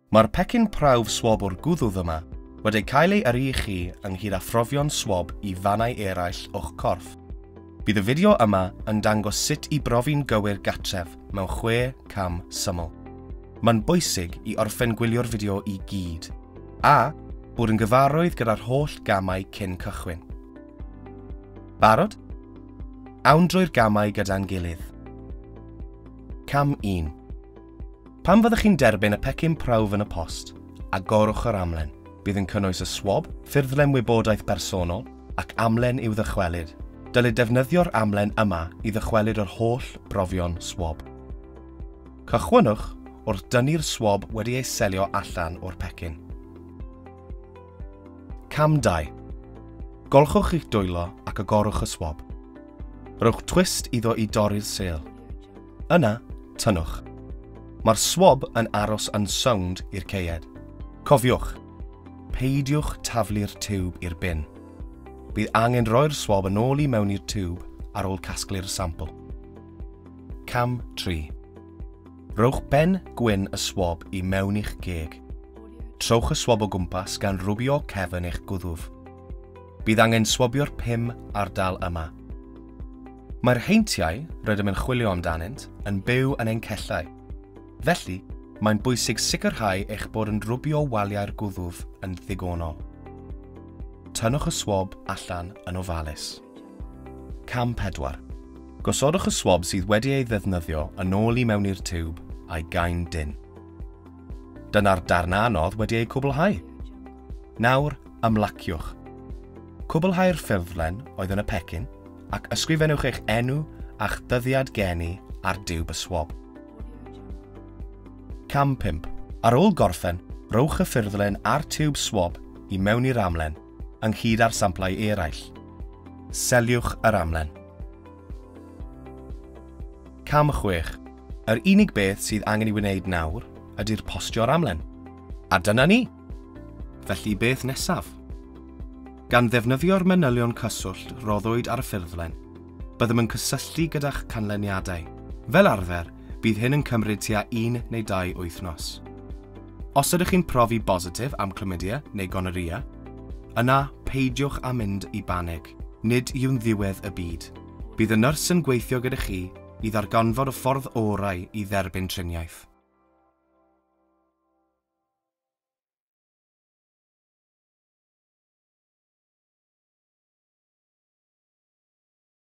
Mae'r pecyn prawf swab o'r gwddf yma wedi cael ei yrru i chi ynghyd â phrofion swab i fannau eraill o'ch corff. Bydd y fideo yma yn dangos sut i brofi'n gywir gartref mewn 6 cam syml. Mae'n bwysig i orffen gwylio'r fideo i gyd, a bod yn gyfarwydd gyda'r holl gamau cyn cychwyn. Barod? Awn drwy'r gamau gyda'n gilydd. Cam 1. Pan fyddwch chi'n derbyn y pecyn prawf yn y post, agorwch yr amlen. Bydd yn cynnwys y swab, ffurflen wybodaeth bersonol ac amlen i'w ddychwelyd. Dylid defnyddio'r amlen yma i ddychwelyd yr holl brofion swab. Cychwynnwch wrth dynnu'r swab wedi ei selio allan o'r pecyn. Cam 2. Golchwch eich dwylo ac agorwch y swab. Rhowch twist iddo i dorri'r sêl. Yna, tynnwch. Mae'r swab yn aros yn sownd i'r caead. Cofiwch, peidiwch taflu'r tiwb i'r bin. Bydd angen rhoi'r swab yn ôl i mewn i'r tiwb ar ôl casglu'r sampl. Cam 3. Rhowch ben gwyn y swab i mewn i'ch geg. Trowch y swab o gwmpas gan rwbio cefn eich gwddf. Bydd angen swabio'r 5 ardal yma. Mae'r heintiau rydym yn chwilio amdanynt yn byw yn ein cellau. Felly, mae'n bwysig sicrhau eich bod yn rwbio waliau'r gwddf yn ddigonol. Tynnwch y swab allan yn ofalus. Cam 4. Gosodwch y swab sydd wedi ei ddefnyddio yn ôl i mewn i'r tiwb a'i gau'n dynn. Dyna'r darn anodd wedi ei cwblhau. Nawr, ymlaciwch. Cwblhau'r ffurflen oedd yn y pecyn ac ysgrifennwch eich enw a'ch dyddiad geni ar diwb y swab. Cam 5. Ar ôl gorffen, rhowch y ffurflen a'r tiwb swab i mewn i'r amlen, ynghyd â'r samplau eraill. Seliwch yr amlen. Cam 6. Yr unig beth sydd angen ei wneud nawr ydy'r postio'r amlen. A dyna ni! Felly beth nesaf? Gan ddefnyddio'r manylion cyswllt roddwyd ar y ffurflen, byddwn yn cysylltu gyda'ch canlyniadau. Fel arfer, bydd hyn yn cymryd tua 1 neu 2 wythnos. Os ydych chi'n profi bositif am chlamydia neu gonorrhea, yna peidiwch â mynd i banig. Nid yw'n ddiwedd y byd. Bydd y nyrs yn gweithio gyda chi i ddarganfod y ffordd orau i dderbyn triniaeth.